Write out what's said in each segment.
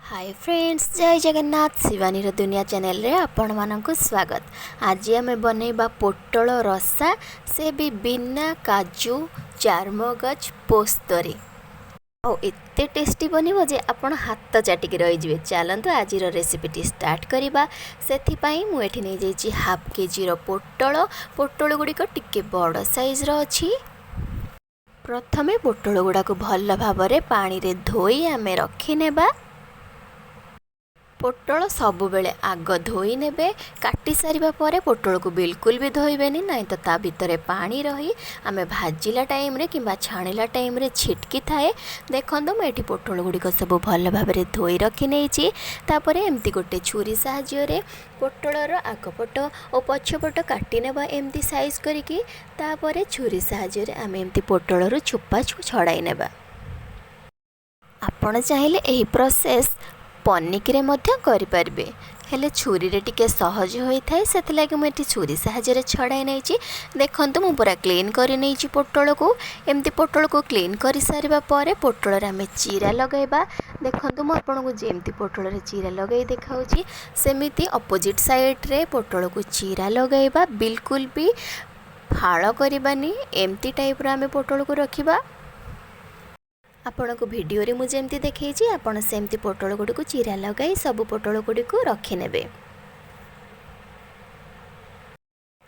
ହାଏ friends, ଜୟ ଜଗନ୍ନାଥ। ଶିବାନୀର ଦୁନିଆ ଚ୍ୟାନେଲରେ ଆପଣମାନଙ୍କୁ ସ୍ୱାଗତ। ଆଜି ଆମେ ବନେଇବା ପୋଟଳ ରସା, ସେ ବି ବିନା କାଜୁ, ଚାରମଗଜ, ପୋସ୍ତରେ। ଆଉ ଏତେ ଟେଷ୍ଟି ବନିବ ଯେ ଆପଣ ହାତ ଚାଟିକି ରହିଯିବେ। ଚାଲନ୍ତୁ, ଆଜିର ରେସିପିଟି ଷ୍ଟାର୍ଟ କରିବା। ସେଥିପାଇଁ ମୁଁ ଏଠି ନେଇଯାଇଛି ହାଫ୍ କେଜିର ପୋଟଳ। ପୋଟଳ ଗୁଡ଼ିକ ଟିକେ ବଡ଼ ସାଇଜ୍ର ଅଛି। ପ୍ରଥମେ ପୋଟଳ ଗୁଡ଼ାକୁ ଭଲ ଭାବରେ ପାଣିରେ ଧୋଇ ଆମେ ରଖିନେବା। ପୋଟଳ ସବୁବେଳେ ଆଗ ଧୋଇ ନେବେ। କାଟି ସାରିବା ପରେ ପୋଟଳକୁ ବିଲକୁଲ ବି ଧୋଇବେନି, ନାହିଁ ତ ତା ଭିତରେ ପାଣି ରହି ଆମେ ଭାଜିଲା ଟାଇମ୍ରେ କିମ୍ବା ଛାଣିଲା ଟାଇମ୍ରେ ଛିଟକି ଥାଏ। ଦେଖନ୍ତୁ, ମୁଁ ଏଠି ପୋଟଳ ଗୁଡ଼ିକ ସବୁ ଭଲ ଭାବରେ ଧୋଇ ରଖିନେଇଛି। ତାପରେ ଏମିତି ଗୋଟେ ଛୁରୀ ସାହାଯ୍ୟରେ ପୋଟଳର ଆଗପଟ ଓ ପଛପଟ କାଟି ନେବା ଏମିତି ସାଇଜ୍ କରିକି। ତାପରେ ଛୁରୀ ସାହାଯ୍ୟରେ ଆମେ ଏମିତି ପୋଟଳରୁ ଚୋପା ଛଡ଼ାଇ ନେବା। ଆପଣ ଚାହିଁଲେ ଏହି ପ୍ରୋସେସ୍ ପନିକିରେ ମଧ୍ୟ କରିପାରିବେ, ହେଲେ ଛୁରୀରେ ଟିକେ ସହଜ ହୋଇଥାଏ। ସେଥିଲାଗି ମୁଁ ଏଠି ଛୁରୀ ସାହାଯ୍ୟରେ ଛଡ଼ାଇ ନେଇଛି। ଦେଖନ୍ତୁ, ମୁଁ ପୁରା କ୍ଲିନ୍ କରିନେଇଛି ପୋଟଳକୁ। ଏମିତି ପୋଟଳକୁ କ୍ଲିନ୍ କରିସାରିବା ପରେ ପୋଟଳରେ ଆମେ ଚିରା ଲଗାଇବା। ଦେଖନ୍ତୁ, ମୁଁ ଆପଣଙ୍କୁ ଯେମିତି ପୋଟଳରେ ଚିରା ଲଗାଇ ଦେଖାଉଛି, ସେମିତି ଅପୋଜିଟ୍ ସାଇଡ଼୍ରେ ପୋଟଳକୁ ଚିରା ଲଗାଇବା। ବିଲକୁଲ ବି ଫାଳ କରିବାନି, ଏମିତି ଟାଇପ୍ର ଆମେ ପୋଟଳକୁ ରଖିବା। ଆପଣଙ୍କୁ ଭିଡ଼ିଓରେ ମୁଁ ଯେମିତି ଦେଖେଇଛି, ଆପଣ ସେମିତି ପୋଟଳ ଗୁଡ଼ିକୁ ଚିରା ଲଗାଇ ସବୁ ପୋଟଳ ଗୁଡ଼ିକୁ ରଖିନେବେ।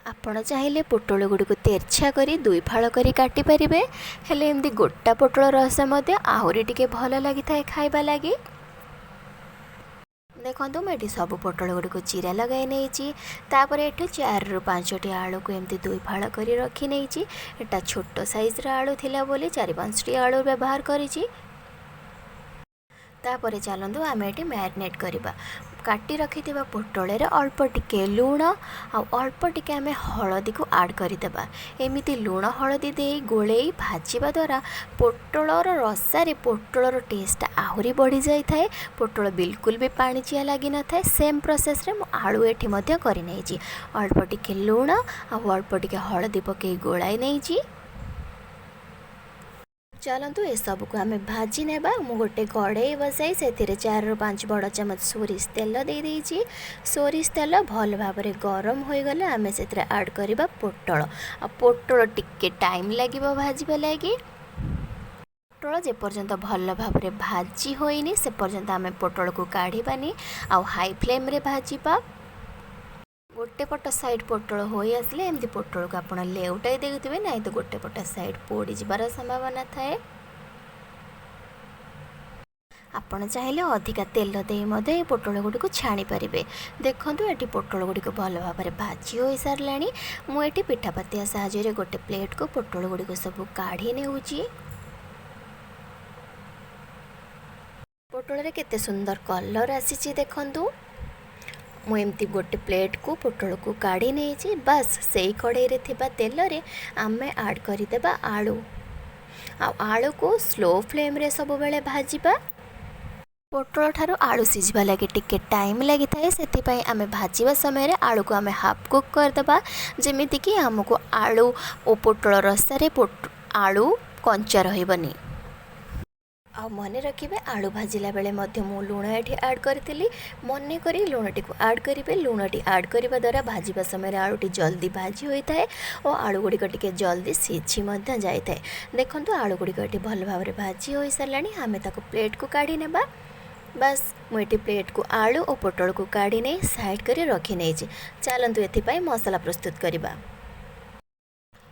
ଆପଣ ଚାହିଁଲେ ପୋଟଳ ଗୁଡ଼ିକୁ ତେର୍ଛା କରି ଦୁଇ ଫାଳ କରି କାଟିପାରିବେ, ହେଲେ ଏମିତି ଗୋଟା ପୋଟଳ ରସ ମଧ୍ୟ ଆହୁରି ଟିକେ ଭଲ ଲାଗିଥାଏ ଖାଇବା ଲାଗି। ଦେଖନ୍ତୁ, ମୁଁ ଏଠି ସବୁ ପୋଟଳ ଗୁଡ଼ିକୁ ଚିରା ଲଗାଇ ନେଇଛି। ତାପରେ ଏଠି 4ରୁ 5ଟି ଆଳୁକୁ ଏମିତି ଦୁଇ ଫାଳ କରି ରଖି ନେଇଛି। ଏଟା ଛୋଟ ସାଇଜ୍ର ଆଳୁ ଥିଲା ବୋଲି 4-5ଟି ଆଳୁ ବ୍ୟବହାର କରିଛି। ତାପରେ ଚାଲନ୍ତୁ, ଆମେ ଏଠି ମ୍ୟାରିନେଟ୍ କରିବା। କାଟି ରଖିଥିବା ପୋଟଳରେ ଅଳ୍ପ ଟିକେ ଲୁଣ ଆଉ ଅଳ୍ପ ଟିକେ ଆମେ ହଳଦୀକୁ ଆଡ଼୍ କରିଦେବା। ଏମିତି ଲୁଣ ହଳଦୀ ଦେଇ ଗୋଳେଇ ଭାଜିବା ଦ୍ୱାରା ପୋଟଳର ରସାରେ ପୋଟଳର ଟେଷ୍ଟଟା ଆହୁରି ବଢ଼ିଯାଇଥାଏ। ପୋଟଳ ବିଲକୁଲ ବି ପାଣିଚିଆ ଲାଗିନଥାଏ। ସେମ୍ ପ୍ରୋସେସ୍ରେ ମୁଁ ଆଳୁ ଏଠି ମଧ୍ୟ କରିନେଇଛି। ଅଳ୍ପ ଟିକେ ଲୁଣ ଆଉ ଅଳ୍ପ ଟିକେ ହଳଦୀ ପକାଇ ଗୋଳାଇ ନେଇଛି। ଚାଲନ୍ତୁ, ଏସବୁକୁ ଆମେ ଭାଜି ନେବା। ମୁଁ ଗୋଟେ କଢ଼େଇ ବସାଇ ସେଥିରେ 4ରୁ 5 ବଡ଼ ଚାମଚ ସୋରିଷ ତେଲ ଦେଇଦେଇଛି। ସୋରିଷ ତେଲ ଭଲ ଭାବରେ ଗରମ ହୋଇଗଲେ ଆମେ ସେଥିରେ ଆଡ଼୍ କରିବା ପୋଟଳ। ଆଉ ପୋଟଳ ଟିକେ ଟାଇମ୍ ଲାଗିବ ଭାଜିବା ଲାଗି। ପୋଟଳ ଯେପର୍ଯ୍ୟନ୍ତ ଭଲ ଭାବରେ ଭାଜି ହୋଇନି, ସେ ପର୍ଯ୍ୟନ୍ତ ଆମେ ପୋଟଳକୁ କାଢ଼ିବାନି ଆଉ ହାଇ ଫ୍ଲେମ୍ରେ ଭାଜିବା। ଗୋଟେ ପଟ ସାଇଡ଼୍ ପୋଟଳ ହୋଇ ଆସିଲେ ଏମିତି ପୋଟଳକୁ ଆପଣ ଲେଉଟାଇ ଦେଉଥିବେ, ନାହିଁ ତ ଗୋଟେ ପଟ ସାଇଡ଼୍ ପୋଡ଼ିଯିବାର ସମ୍ଭାବନା ଥାଏ। ଆପଣ ଚାହିଁଲେ ଅଧିକା ତେଲ ଦେଇ ମଧ୍ୟ ଏ ପୋଟଳ ଗୁଡ଼ିକୁ ଛାଣି ପାରିବେ। ଦେଖନ୍ତୁ, ଏଠି ପୋଟଳ ଗୁଡ଼ିକ ଭଲ ଭାବରେ ଭାଜି ହୋଇସାରିଲାଣି। ମୁଁ ଏଠି ପିଠା ପାତିଆ ସାହାଯ୍ୟରେ ଗୋଟେ ପ୍ଲେଟ୍କୁ ପୋଟଳ ଗୁଡ଼ିକ ସବୁ କାଢ଼ି ନେଉଛି। ପୋଟଳରେ କେତେ ସୁନ୍ଦର କଲର୍ ଆସିଛି ଦେଖନ୍ତୁ। ମୁଁ ଏମିତି ଗୋଟେ ପ୍ଲେଟ୍କୁ ପୋଟଳକୁ କାଢ଼ି ନେଇଛି। ବାସ୍, ସେଇ କଢ଼େଇରେ ଥିବା ତେଲରେ ଆମେ ଆଡ଼୍ କରିଦେବା ଆଳୁ। ଆଉ ଆଳୁକୁ ସ୍ଲୋ ଫ୍ଲେମ୍ରେ ସବୁବେଳେ ଭାଜିବା। ପୋଟଳ ଠାରୁ ଆଳୁ ସିଝିବା ଲାଗି ଟିକେ ଟାଇମ୍ ଲାଗିଥାଏ। ସେଥିପାଇଁ ଆମେ ଭାଜିବା ସମୟରେ ଆଳୁକୁ ଆମେ ହାଫ୍ କୁକ୍ କରିଦେବା, ଯେମିତିକି ଆମକୁ ଆଳୁ ଓ ପୋଟଳ ରସାରେ ଆଳୁ କଞ୍ଚା ରହିବନି। ଆଉ ମନେ ରଖିବେ, ଆଳୁ ଭାଜିଲା ବେଳେ ମଧ୍ୟ ମୁଁ ଲୁଣ ଏଠି ଆଡ଼୍ କରିଥିଲି। ମନେ କରି ଲୁଣଟିକୁ ଆଡ଼୍ କରିବେ। ଲୁଣଟି ଆଡ଼୍ କରିବା ଦ୍ୱାରା ଭାଜିବା ସମୟରେ ଆଳୁଟି ଜଲ୍ଦି ଭାଜି ହୋଇଥାଏ ଓ ଆଳୁ ଗୁଡ଼ିକ ଟିକେ ଜଲ୍ଦି ସିଝି ମଧ୍ୟ ଯାଇଥାଏ। ଦେଖନ୍ତୁ, ଆଳୁ ଗୁଡ଼ିକ ଏଠି ଭଲ ଭାବରେ ଭାଜି ହୋଇସାରିଲାଣି। ଆମେ ତାକୁ ପ୍ଲେଟ୍କୁ କାଢ଼ି ନେବା। ବାସ୍, ମୁଁ ଏଠି ପ୍ଲେଟ୍କୁ ଆଳୁ ଓ ପୋଟଳକୁ କାଢ଼ି ନେଇ ସାଇଡ଼୍ କରି ରଖିନେଇଛି। ଚାଲନ୍ତୁ, ଏଥିପାଇଁ ମସଲା ପ୍ରସ୍ତୁତ କରିବା।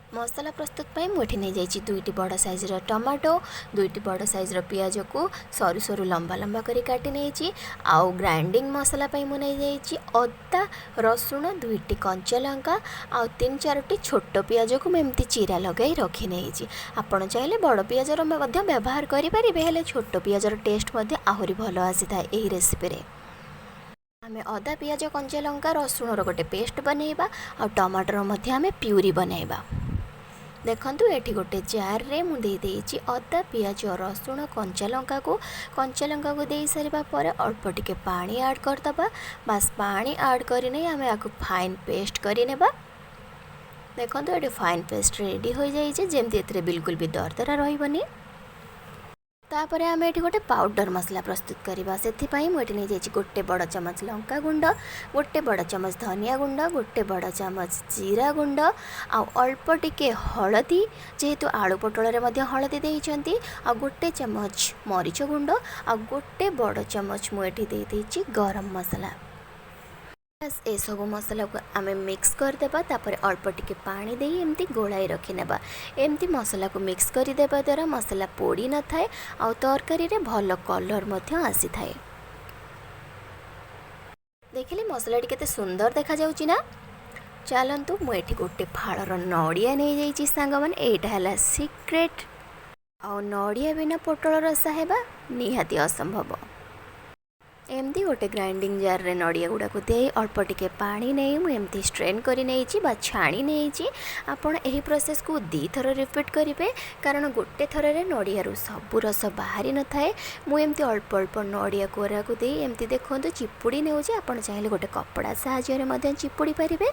ମସଲା ପ୍ରସ୍ତୁତ ପାଇଁ ମୁଁ ଏଠି ନେଇଯାଇଛି 2ଟି ବଡ଼ ସାଇଜ୍ର ଟମାଟୋ, 2ଟି ବଡ଼ ସାଇଜ୍ର ପିଆଜକୁ ସରୁ ସରୁ ଲମ୍ବା ଲମ୍ବା କରି କାଟି ନେଇଛି। ଆଉ ଗ୍ରାଇଣ୍ଡିଙ୍ଗ ମସଲା ପାଇଁ ମୁଁ ନେଇଯାଇଛି ଅଦା, ରସୁଣ, 2ଟି କଞ୍ଚା ଲଙ୍କା ଆଉ 3-4ଟି ଛୋଟ ପିଆଜକୁ ମୁଁ ଏମିତି ଚିରା ଲଗାଇ ରଖିନେଇଛି। ଆପଣ ଚାହିଁଲେ ବଡ଼ ପିଆଜର ମଧ୍ୟ ବ୍ୟବହାର କରିପାରିବେ, ହେଲେ ଛୋଟ ପିଆଜର ଟେଷ୍ଟ ମଧ୍ୟ ଆହୁରି ଭଲ ଆସିଥାଏ। ଏହି ରେସିପିରେ ଆମେ ଅଦା, ପିଆଜ, କଞ୍ଚା ଲଙ୍କା, ରସୁଣର ଗୋଟେ ପେଷ୍ଟ ବନେଇବା ଆଉ ଟମାଟୋର ମଧ୍ୟ ଆମେ ପ୍ୟୁରି ବନେଇବା। ଦେଖନ୍ତୁ, ଏଠି ଗୋଟେ ଜାର୍ରେ ମୁଁ ଦେଇଦେଇଛି ଅଦା, ପିଆଜ, ରସୁଣ, କଞ୍ଚା ଲଙ୍କାକୁ। କଞ୍ଚା ଲଙ୍କାକୁ ଦେଇସାରିବା ପରେ ଅଳ୍ପ ଟିକେ ପାଣି ଆଡ଼୍ କରିଦେବା। ବାସ୍, ପାଣି ଆଡ଼୍ କରିନେଇ ଆମେ ଆକୁ ଫାଇନ୍ ପେଷ୍ଟ କରିନେବା। ଦେଖନ୍ତୁ, ଏଠି ଫାଇନ୍ ପେଷ୍ଟ ରେଡ଼ି ହୋଇଯାଇଛି, ଯେମିତି ଏଥିରେ ବିଲକୁଲ ବି ଦରଦରା ରହିବନି। ତାପରେ ଆମେ ଏଠି ଗୋଟେ ପାଉଡ଼ର ମସଲା ପ୍ରସ୍ତୁତ କରିବା। ସେଥିପାଇଁ ମୁଁ ଏଠି ନେଇଯାଇଛି ଗୋଟେ ବଡ଼ ଚାମଚ ଲଙ୍କା ଗୁଣ୍ଡ, ଗୋଟେ ବଡ଼ ଚାମଚ ଧନିଆ ଗୁଣ୍ଡ, ଗୋଟେ ବଡ଼ ଚାମଚ ଜିରା ଗୁଣ୍ଡ ଆଉ ଅଳ୍ପ ଟିକେ ହଳଦୀ, ଯେହେତୁ ଆଳୁ ପୋଟଳରେ ମଧ୍ୟ ହଳଦୀ ଦେଇଛନ୍ତି, ଆଉ ଗୋଟେ ଚାମଚ ମରିଚ ଗୁଣ୍ଡ ଆଉ ଗୋଟେ ବଡ଼ ଚାମଚ ମୁଁ ଏଠି ଦେଇଦେଇଛି ଗରମ ମସଲା। ବାସ୍, ଏସବୁ ମସଲାକୁ ଆମେ ମିକ୍ସ କରିଦେବା। ତାପରେ ଅଳ୍ପ ଟିକେ ପାଣି ଦେଇ ଏମିତି ଗୋଳାଇ ରଖିନେବା। ଏମିତି ମସଲାକୁ ମିକ୍ସ କରିଦେବା ଦ୍ୱାରା ମସଲା ପୋଡ଼ି ନଥାଏ ଆଉ ତରକାରୀରେ ଭଲ କଲର୍ ମଧ୍ୟ ଆସିଥାଏ। ଦେଖିଲେ, ମସଲାଟି କେତେ ସୁନ୍ଦର ଦେଖାଯାଉଛି ନା? ଚାଲନ୍ତୁ, ମୁଁ ଏଠି ଗୋଟେ ଫାଳର ନଡ଼ିଆ ନେଇଯାଇଛି। ସାଙ୍ଗମାନେ, ଏଇଟା ହେଲା ସିକ୍ରେଟ୍। ଆଉ ନଡ଼ିଆ ବିନା ପୋଟଳ ରସା ହେବା ନିହାତି ଅସମ୍ଭବ। ଏମିତି ଗୋଟେ ଗ୍ରାଇଣ୍ଡିଙ୍ଗ ଜାର୍ରେ ନଡ଼ିଆ ଗୁଡ଼ାକୁ ଦେଇ ଅଳ୍ପ ଟିକେ ପାଣି ନେଇ ମୁଁ ଏମିତି ଷ୍ଟ୍ରେନ୍ କରି ନେଇଛି ବା ଛାଣି ନେଇଛି। ଆପଣ ଏହି ପ୍ରୋସେସ୍କୁ ଦୁଇଥର ରିପିଟ୍ କରିବେ, କାରଣ ଗୋଟେ ଥରରେ ନଡ଼ିଆରୁ ସବୁ ରସ ବାହାରି ନଥାଏ। ମୁଁ ଏମିତି ଅଳ୍ପ ଅଳ୍ପ ନଡ଼ିଆ କୋରାକୁ ଦେଇ ଏମିତି ଦେଖନ୍ତୁ ଚିପୁଡ଼ି ନେଉଛି। ଆପଣ ଚାହିଁଲେ ଗୋଟେ କପଡ଼ା ସାହାଯ୍ୟରେ ମଧ୍ୟ ଚିପୁଡ଼ି ପାରିବେ।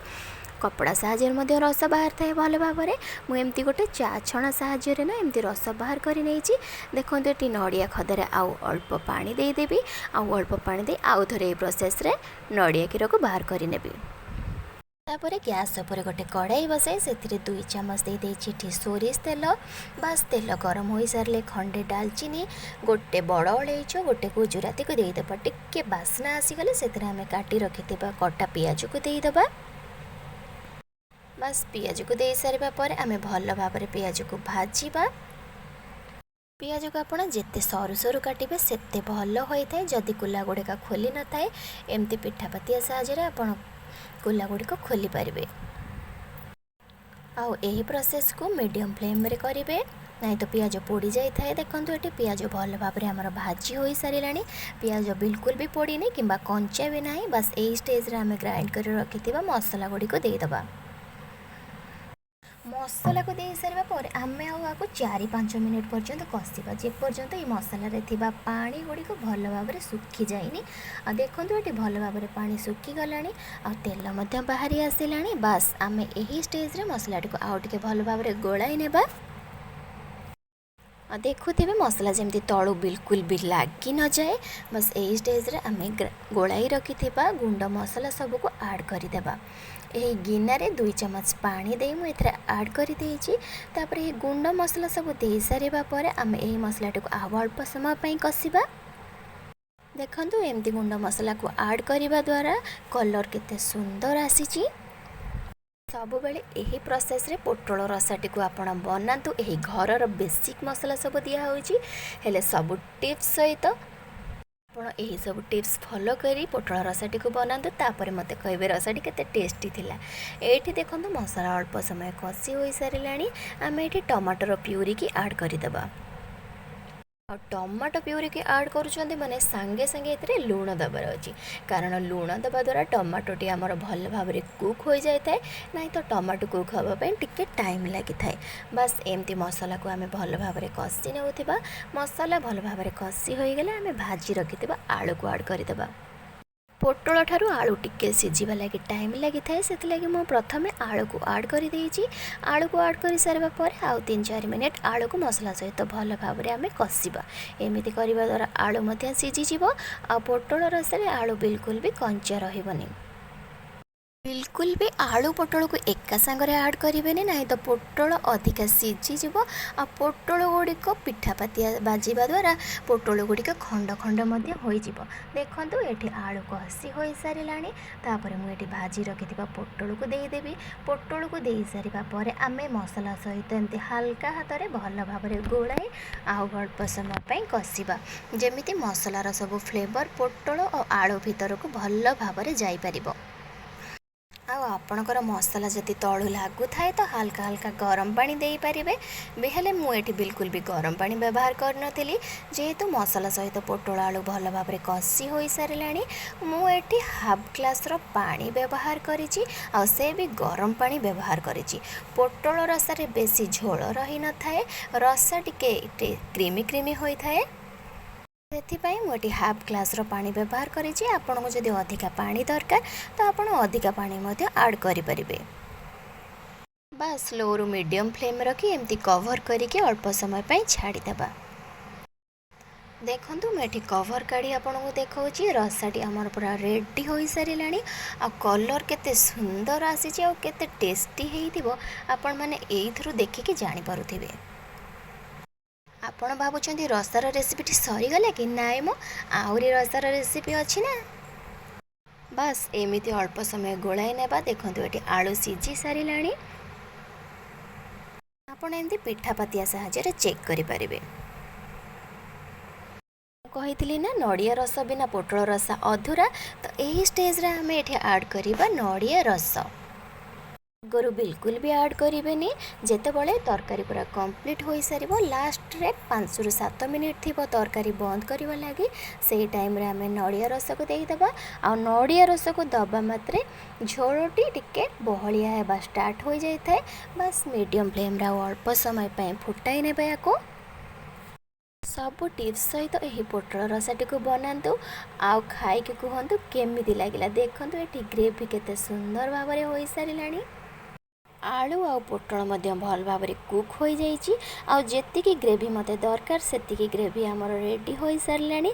କପଡ଼ା ସାହାଯ୍ୟରେ ମଧ୍ୟ ରସ ବାହାରିଥାଏ ଭଲ ଭାବରେ। ମୁଁ ଏମିତି ଗୋଟେ ଚା ଛଣା ସାହାଯ୍ୟରେ ନା ଏମିତି ରସ ବାହାର କରି ନେଇଛି। ଦେଖନ୍ତୁ, ଏଠି ନଡ଼ିଆ ଖଦାରେ ଆଉ ଅଳ୍ପ ପାଣି ଦେଇଦେବି ଆଉ ଅଳ୍ପ ପାଣି ଦେଇ ଆଉ ଥରେ ଏଇ ପ୍ରୋସେସ୍ରେ ନଡ଼ିଆ କ୍ଷୀରକୁ ବାହାର କରିନେବି। ତାପରେ ଗ୍ୟାସ୍ ଉପରେ ଗୋଟେ କଡ଼ାଇ ବସାଇ ସେଥିରେ 2 ଚାମଚ ଦେଇଦେଇଛି ଏଠି ସୋରିଷ ତେଲ। ବାସ୍, ତେଲ ଗରମ ହୋଇସାରିଲେ ଖଣ୍ଡେ ଡାଲଚିନି, ଗୋଟେ ବଡ଼ ଅଳେଇଚ, ଗୋଟେ ଗୁଜୁରାତିକୁ ଦେଇଦେବା। ଟିକେ ବାସ୍ନା ଆସିଗଲେ ସେଥିରେ ଆମେ କାଟି ରଖିଥିବା କଟା ପିଆଜକୁ ଦେଇଦେବା। ବାସ୍, ପିଆଜକୁ ଦେଇସାରିବା ପରେ ଆମେ ଭଲ ଭାବରେ ପିଆଜକୁ ଭାଜିବା। ପିଆଜକୁ ଆପଣ ଯେତେ ସରୁ ସରୁ କାଟିବେ, ସେତେ ଭଲ ହୋଇଥାଏ। ଯଦି କୁଲା ଗୁଡ଼ିକ ଖୋଲି ନଥାଏ, ଏମିତି ପିଠା ପାତିଆ ସାହାଯ୍ୟରେ ଆପଣ କୁଲା ଗୁଡ଼ିକ ଖୋଲି ପାରିବେ। ଆଉ ଏହି ପ୍ରୋସେସ୍କୁ ମିଡ଼ିୟମ୍ ଫ୍ଲେମ୍ରେ କରିବେ, ନାହିଁ ତ ପିଆଜ ପୋଡ଼ି ଯାଇଥାଏ। ଦେଖନ୍ତୁ, ଏଠି ପିଆଜ ଭଲ ଭାବରେ ଆମର ଭାଜି ହୋଇସାରିଲାଣି। ପିଆଜ ବିଲକୁଲ ବି ପୋଡ଼ିନି କିମ୍ବା କଞ୍ଚା ବି ନାହିଁ। ବାସ୍, ଏଇ ଷ୍ଟେଜ୍ରେ ଆମେ ଗ୍ରାଇଣ୍ଡ କରି ରଖିଥିବା ମସଲା ଗୁଡ଼ିକୁ ଦେଇଦେବା। ମସଲାକୁ ଦେଇସାରିବା ପରେ ଆମେ ଆଉ ଆକୁ 4-5 ମିନିଟ୍ ପର୍ଯ୍ୟନ୍ତ କଷିବା, ଯେପର୍ଯ୍ୟନ୍ତ ଏଇ ମସଲାରେ ଥିବା ପାଣି ଗୁଡ଼ିକ ଭଲ ଭାବରେ ଶୁଖିଯାଇନି। ଆଉ ଦେଖନ୍ତୁ, ଏଠି ଭଲ ଭାବରେ ପାଣି ଶୁଖିଗଲାଣି ଆଉ ତେଲ ମଧ୍ୟ ବାହାରି ଆସିଲାଣି। ବାସ୍, ଆମେ ଏହି ଷ୍ଟେଜ୍ରେ ମସଲାଟିକୁ ଆଉ ଟିକେ ଭଲ ଭାବରେ ଗୋଳାଇ ନେବା। ଆଉ ଦେଖୁଥିବେ, ମସଲା ଯେମିତି ତଳୁ ବିଲକୁଲ ବି ଲାଗି ନଯାଏ। ବାସ୍, ଏହି ଷ୍ଟେଜ୍ରେ ଆମେ ଗୋଳାଇ ରଖିଥିବା ଗୁଣ୍ଡ ମସଲା ସବୁକୁ ଆଡ଼୍ କରିଦେବା। ଏହି ଗିନାରେ 2 ଚାମଚ ପାଣି ଦେଇ ମୁଁ ଏଥିରେ ଆଡ଼୍ କରିଦେଇଛି। ତାପରେ ଏହି ଗୁଣ୍ଡ ମସଲା ସବୁ ଦେଇସାରିବା ପରେ ଆମେ ଏହି ମସଲାଟିକୁ ଆଉ ଅଳ୍ପ ସମୟ ପାଇଁ କଷିବା। ଦେଖନ୍ତୁ, ଏମିତି ଗୁଣ୍ଡ ମସଲାକୁ ଆଡ଼୍ କରିବା ଦ୍ୱାରା କଲର୍ କେତେ ସୁନ୍ଦର ଆସିଛି। ସବୁବେଳେ ଏହି ପ୍ରୋସେସ୍ରେ ପୋଟଳ ରସାଟିକୁ ଆପଣ ବନାନ୍ତୁ। ଏହି ଘରର ବେସିକ୍ ମସଲା ସବୁ ଦିଆହେଉଛି, ହେଲେ ସବୁ ଟିପ୍ସ ସହିତ ଆପଣ ଏହିସବୁ ଟିପ୍ସ ଫଲୋ କରି ପୋଟଳ ରସାଟିକୁ ବନାନ୍ତୁ। ତାପରେ ମୋତେ କହିବେ ରସାଟି କେତେ ଟେଷ୍ଟି ଥିଲା। ଏଇଠି ଦେଖନ୍ତୁ, ମସଲା ଅଳ୍ପ ସମୟ କଷି ହୋଇସାରିଲାଣି। ଆମେ ଏଠି ଟମାଟୋର ପ୍ୟୁରିକି ଆଡ଼୍ କରିଦେବା। ଆଉ ଟମାଟୋ ପ୍ୟୁରିକି ଆଡ଼୍ କରୁଛନ୍ତି ମାନେ ସାଙ୍ଗେ ସାଙ୍ଗେ ଏଥିରେ ଲୁଣ ଦେବାର ଅଛି, କାରଣ ଲୁଣ ଦେବା ଦ୍ୱାରା ଟମାଟୋଟି ଆମର ଭଲ ଭାବରେ କୁକ୍ ହୋଇଯାଇଥାଏ, ନାହିଁ ତ ଟମାଟୋ କୁକ୍ ହେବା ପାଇଁ ଟିକେ ଟାଇମ୍ ଲାଗିଥାଏ। ବାସ୍, ଏମିତି ମସଲାକୁ ଆମେ ଭଲ ଭାବରେ କଷି ନେଉଥିବା। ମସଲା ଭଲ ଭାବରେ କଷି ହୋଇଗଲେ ଆମେ ଭାଜି ରଖିଥିବା ଆଳୁକୁ ଆଡ଼୍ କରିଦେବା। ପୋଟଳ ଠାରୁ ଆଳୁ ଟିକେ ସିଝିବା ଲାଗି ଟାଇମ୍ ଲାଗିଥାଏ, ସେଥିଲାଗି ମୁଁ ପ୍ରଥମେ ଆଳୁକୁ ଆଡ଼୍ କରିଦେଇଛି। ଆଳୁକୁ ଆଡ଼୍ କରିସାରିବା ପରେ ଆଉ 3-4 ମିନିଟ୍ ଆଳୁକୁ ମସଲା ସହିତ ଭଲ ଭାବରେ ଆମେ କଷିବା। ଏମିତି କରିବା ଦ୍ୱାରା ଆଳୁ ମଧ୍ୟ ସିଝିଯିବ ଆଉ ପୋଟଳ ରସରେ ଆଳୁ ବିଲକୁଲ ବି କଞ୍ଚା ରହିବନି। ବିଲକୁଲ ବି ଆଳୁ ପୋଟଳକୁ ଏକା ସାଙ୍ଗରେ ଆଡ଼୍ କରିବେନି, ନାହିଁ ତ ପୋଟଳ ଅଧିକା ସିଝିଯିବ ଆଉ ପୋଟଳ ଗୁଡ଼ିକ ପିଠା ପାତିଆ ବାଜିବା ଦ୍ୱାରା ପୋଟଳ ଗୁଡ଼ିକ ଖଣ୍ଡ ଖଣ୍ଡ ମଧ୍ୟ ହୋଇଯିବ। ଦେଖନ୍ତୁ, ଏଠି ଆଳୁ କଷି ହୋଇସାରିଲାଣି। ତାପରେ ମୁଁ ଏଠି ଭାଜି ରଖିଥିବା ପୋଟଳକୁ ଦେଇଦେବି। ପୋଟଳକୁ ଦେଇସାରିବା ପରେ ଆମେ ମସଲା ସହିତ ଏମିତି ହାଲକା ହାତରେ ଭଲ ଭାବରେ ଗୋଳାଇ ଆଉ ଅଳ୍ପ ସମୟ ପାଇଁ କଷିବା, ଯେମିତି ମସଲାର ସବୁ ଫ୍ଲେଭର୍ ପୋଟଳ ଓ ଆଳୁ ଭିତରକୁ ଭଲ ଭାବରେ ଯାଇପାରିବ। ଆଉ ଆପଣଙ୍କର ମସଲା ଯଦି ତଳୁ ଲାଗୁଥାଏ, ତ ହାଲକା ହାଲକା ଗରମ ପାଣି ଦେଇପାରିବେ ବି। ହେଲେ ମୁଁ ଏଠି ବିଲକୁଲ ବି ଗରମ ପାଣି ବ୍ୟବହାର କରିନଥିଲି। ଯେହେତୁ ମସଲା ସହିତ ପୋଟଳ ଆଳୁ ଭଲ ଭାବରେ କଷି ହୋଇସାରିଲାଣି, ମୁଁ ଏଠି ହାଫ୍ ଗ୍ଲାସ୍ର ପାଣି ବ୍ୟବହାର କରିଛି ଆଉ ସେ ବି ଗରମ ପାଣି ବ୍ୟବହାର କରିଛି। ପୋଟଳ ରସାରେ ବେଶୀ ଝୋଳ ରହିନଥାଏ, ରସା ଟିକେ କ୍ରିମି କ୍ରିମି ହୋଇଥାଏ। ସେଥିପାଇଁ ମୁଁ ଏଠି ହାଫ୍ ଗ୍ଲାସ୍ର ପାଣି ବ୍ୟବହାର କରିଛି। ଆପଣଙ୍କୁ ଯଦି ଅଧିକା ପାଣି ଦରକାର, ତ ଆପଣ ଅଧିକା ପାଣି ମଧ୍ୟ ଆଡ଼୍ କରିପାରିବେ। ବାସ୍, ସ୍ଲୋରୁ ମିଡ଼ିୟମ୍ ଫ୍ଲେମ୍ ରଖି ଏମିତି କଭର୍ କରିକି ଅଳ୍ପ ସମୟ ପାଇଁ ଛାଡ଼ିଦେବା। ଦେଖନ୍ତୁ, ମୁଁ ଏଠି କଭର୍ କାଢ଼ି ଆପଣଙ୍କୁ ଦେଖାଉଛି। ରସାଟି ଆମର ପୁରା ରେଡ଼ି ହୋଇସାରିଲାଣି ଆଉ କଲର୍ କେତେ ସୁନ୍ଦର ଆସିଛି ଆଉ କେତେ ଟେଷ୍ଟି ହେଇଥିବ, ଆପଣମାନେ ଏଇଥିରୁ ଦେଖିକି ଜାଣିପାରୁଥିବେ। ଆପଣ ଭାବୁଛନ୍ତି ରସାର ରେସିପିଟି ସରିଗଲା କି? ନାଇଁ ମ, ଆହୁରି ରସାର ରେସିପି ଅଛି ନା। ବାସ୍, ଏମିତି ଅଳ୍ପ ସମୟ ଗୋଳାଇ ନେବା। ଦେଖନ୍ତୁ, ଏଠି ଆଳୁ ସିଝି ସାରିଲାଣି। ଆପଣ ଏମିତି ପିଠା ପାତିଆ ସାହାଯ୍ୟରେ ଚେକ୍ କରିପାରିବେ। କହିଥିଲି ନା, ନଡ଼ିଆ ରସ ବିନା ପୋଟଳ ରସା ଅଧୁରା। ତ ଏହି ଷ୍ଟେଜ୍ରେ ଆମେ ଏଠି ଆଡ଼୍ କରିବା ନଡ଼ିଆ ରସ। ଆଗରୁ ବିଲକୁଲ ବି ଆଡ଼୍ କରିବେନି। ଯେତେବେଳେ ତରକାରୀ ପୁରା କମ୍ପ୍ଲିଟ୍ ହୋଇସାରିବ, ଲାଷ୍ଟରେ 5ରୁ 7 ମିନିଟ୍ ଥିବ ତରକାରୀ ବନ୍ଦ କରିବା ଲାଗି, ସେଇ ଟାଇମ୍ରେ ଆମେ ନଡ଼ିଆ ରସକୁ ଦେଇଦେବା। ଆଉ ନଡ଼ିଆ ରସକୁ ଦେବା ମାତ୍ରେ ଝୋଳଟି ଟିକେ ବହଳିଆ ହେବା ଷ୍ଟାର୍ଟ ହୋଇଯାଇଥାଏ। ବାସ୍, ମିଡ଼ିୟମ୍ ଫ୍ଲେମ୍ରେ ଆଉ ଅଳ୍ପ ସମୟ ପାଇଁ ଫୁଟାଇ ନେବା ୟାକୁ। ସବୁ ଟିପ୍ସ ସହିତ ଏହି ପୋଟଳ ରସାଟିକୁ ବନାନ୍ତୁ ଆଉ ଖାଇକି କୁହନ୍ତୁ କେମିତି ଲାଗିଲା। ଦେଖନ୍ତୁ, ଏଠି ଗ୍ରେଭି କେତେ ସୁନ୍ଦର ଭାବରେ ହୋଇସାରିଲାଣି। ଆଳୁ ଆଉ ପୋଟଳ ମଧ୍ୟ ଭଲ ଭାବରେ କୁକ୍ ହୋଇଯାଇଛି ଆଉ ଯେତିକି ଗ୍ରେଭି ମୋତେ ଦରକାର, ସେତିକି ଗ୍ରେଭି ଆମର ରେଡ଼ି ହୋଇସାରିଲାଣି।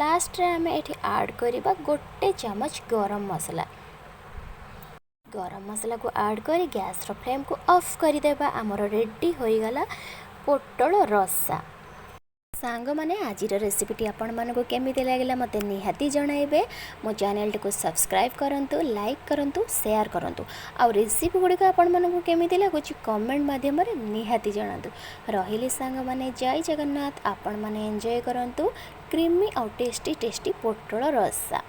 ଲାଷ୍ଟରେ ଆମେ ଏଠି ଆଡ଼୍ କରିବା ଗୋଟେ ଚାମଚ ଗରମ ମସଲା। ଗରମ ମସଲାକୁ ଆଡ଼୍ କରି ଗ୍ୟାସ୍ର ଫ୍ଲେମ୍କୁ ଅଫ୍ କରିଦେବା। ଆମର ରେଡ଼ି ହୋଇଗଲା ପୋଟଳ ରସା। ସାଙ୍ଗମାନେ, ଆଜିର ରେସିପିଟି ଆପଣମାନଙ୍କୁ କେମିତି ଲାଗିଲା, ମୋତେ ନିହାତି ଜଣାଇବେ। ମୋ ଚ୍ୟାନେଲଟିକୁ ସବସ୍କ୍ରାଇବ୍ କରନ୍ତୁ, ଲାଇକ୍ କରନ୍ତୁ, ସେୟାର କରନ୍ତୁ ଆଉ ରେସିପି ଗୁଡ଼ିକ ଆପଣମାନଙ୍କୁ କେମିତି ଲାଗୁଛି, କମେଣ୍ଟ ମାଧ୍ୟମରେ ନିହାତି ଜଣାନ୍ତୁ। ରହିଲି ସାଙ୍ଗମାନେ, ଜୟ ଜଗନ୍ନାଥ। ଆପଣମାନେ ଏନ୍ଜୟ କରନ୍ତୁ କ୍ରିମି ଆଉ ଟେଷ୍ଟି ଟେଷ୍ଟି ପୋଟଳ ରସା।